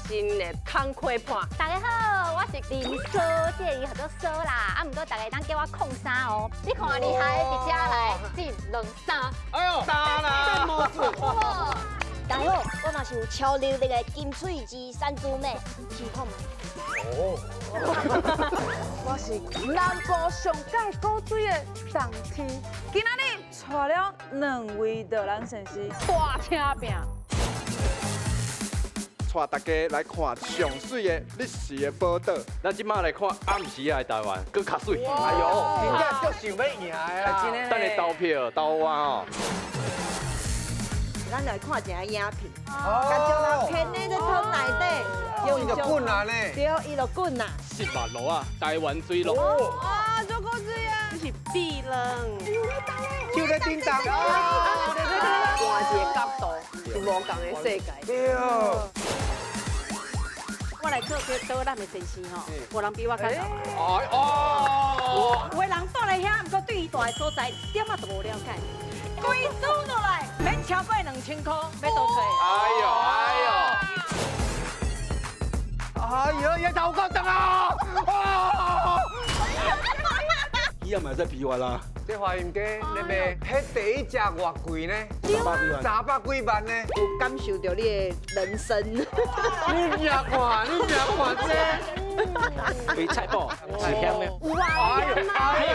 新的工課伴。大家好，我是林蘇，這个字叫做蘇啦，啊，毋過大家當叫我控衫哦。你看厲害，佇遮來一、兩、三。哎呦，三啦！大家好，我嘛是有超能力的金喙舌山豬妹，試看覓。哦，我是南部上蓋古錐的重天，今仔日帶了兩位到咱先生大車拼。帶大家來看上媠的日時的寶島。咱這馬來看暗時的台灣，閣較媠。哎呦，真正足想欲贏的啦！等下投票投我哦。咱來看一下影片，共人騙的咧湯內底，伊就滾啊呢！對，伊就滾啊。10萬路啊，台灣水路。哇，足古錐啊！這是篦卵，手咧叮當。換一个角度，是無仝的世界。對。我來做這導覽的先生吼，無人比我較𠢕。哎哦！有的人蹛來遐，毋過對伊蹛的所在一點仔都無了解。規組落來，免超過2000箍，欲倒揣。哎呦哎呦！哎呦，也頭殼痛啊！伊也嘛會使批發啦。這華陰街咧賣，彼第一隻偌貴呢？300幾萬呢？有感受到你的人生。你聽看，你聽看這。肥菜脯是鹹的。有啊。哎呦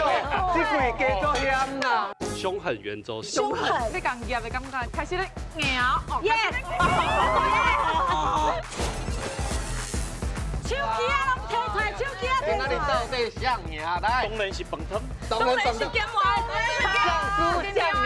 哎呦，這幾家都鹹啦。兇狠圓周，兇狠，你共夾的感覺，開始咧咬。 Yes。手機啊，攏提出來，手機啊。今仔日到底誰贏來？當然是飯湯，當然是鹹話。將輸將贏，